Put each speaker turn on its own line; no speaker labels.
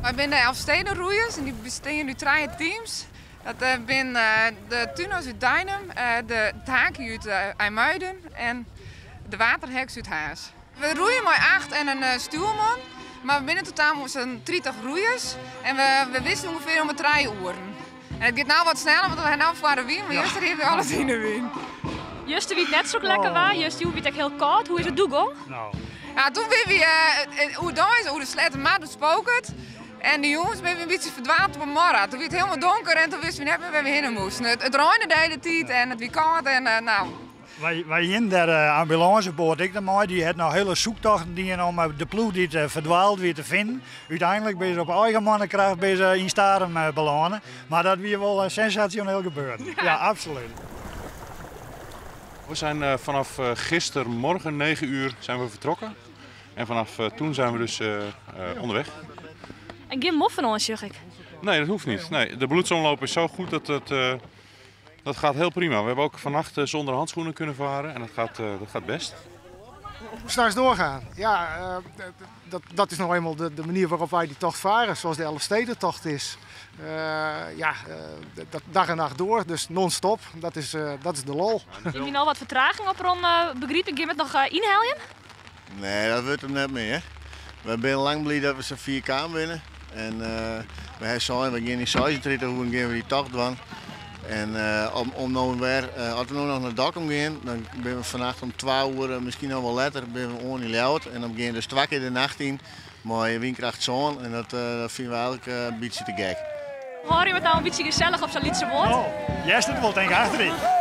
Wy binne de Elfstedenroeiers en dy bestean út trije teams. Dat binne de Tunas út Deinum, de Taki út IJmuiden en de Waterheks út Harns. We roeie mei acht en in stjoerman, mar we binne yn totaal sa'n 30 roeiers en we wisten ûngefear om 'e trije oeren. En it giet no wat sneller, want we ha no foar de wyn, mar juster hiene we alles yn de wyn.
Juster wie it net sok lekker waar, justerjûn wie it ek hiel kâld. Hoe is it doe gong?
Ja, doe binne we oerdeis oer de Sleattemer, doe spoke it. En de jûns binne we in bytsje ferdwaald op 'e Morra. Doe wie it hielendal donker en doe wisten we net mear wêr't we hinne moasten. It reinde de hiele tiid en it wie kâld en no.
Wy hienen dêr de ambulânseboat ek noch mei. Dy hat noch hiele soektochten dien om de ploech dy't ferdwaald wie te finen. Uteinlik binne se op eigen mannekracht binne se yn Starum belâne. Mar dat wie wol in sensasjoneel gebeuren. Ja, absolút.
We zijn vanaf gistermorgen 9 uur zijn we vertrokken. En vanaf toen zijn we dus onderweg.
En gjin moffen oan, sjoch ik.
Nee, dat hoeft niet. Nee, de bloedsomloop is zo goed dat het, dat gaat heel prima. We hebben ook vannacht zonder handschoenen kunnen varen en dat gaat best.
S'nachts doorgaan, ja, dat is nou eenmaal de manier waarop wij die tocht varen, zoals de Elfstedentocht is. Ja, dat dag en nacht door, dus non-stop, dat is de lol.
Heb je nou wat vertraging op Ron, begryp ik? Gean we it noch ynheljen?
Nee, dat wurdt him net mear. Wy binne lang bliid dat we sa fier kaam binne. En we ha sein, we gean yn 36 oeren gean we dy tocht dwaan. En om no wer, as we no noch nei Dokkum gean, dan binne we fannacht om 2 oere, miskien noch wol letter, binne we oan yn Ljouwert. En dan gean we dus 2 kear de nacht yn mei wynkracht 7 en dat fine we eigenlik in bytsje te gek.
Hâlde jim it no in bytsje gesellich op sa'n lytse boat?
Oh, juster wol tink ik achteryn.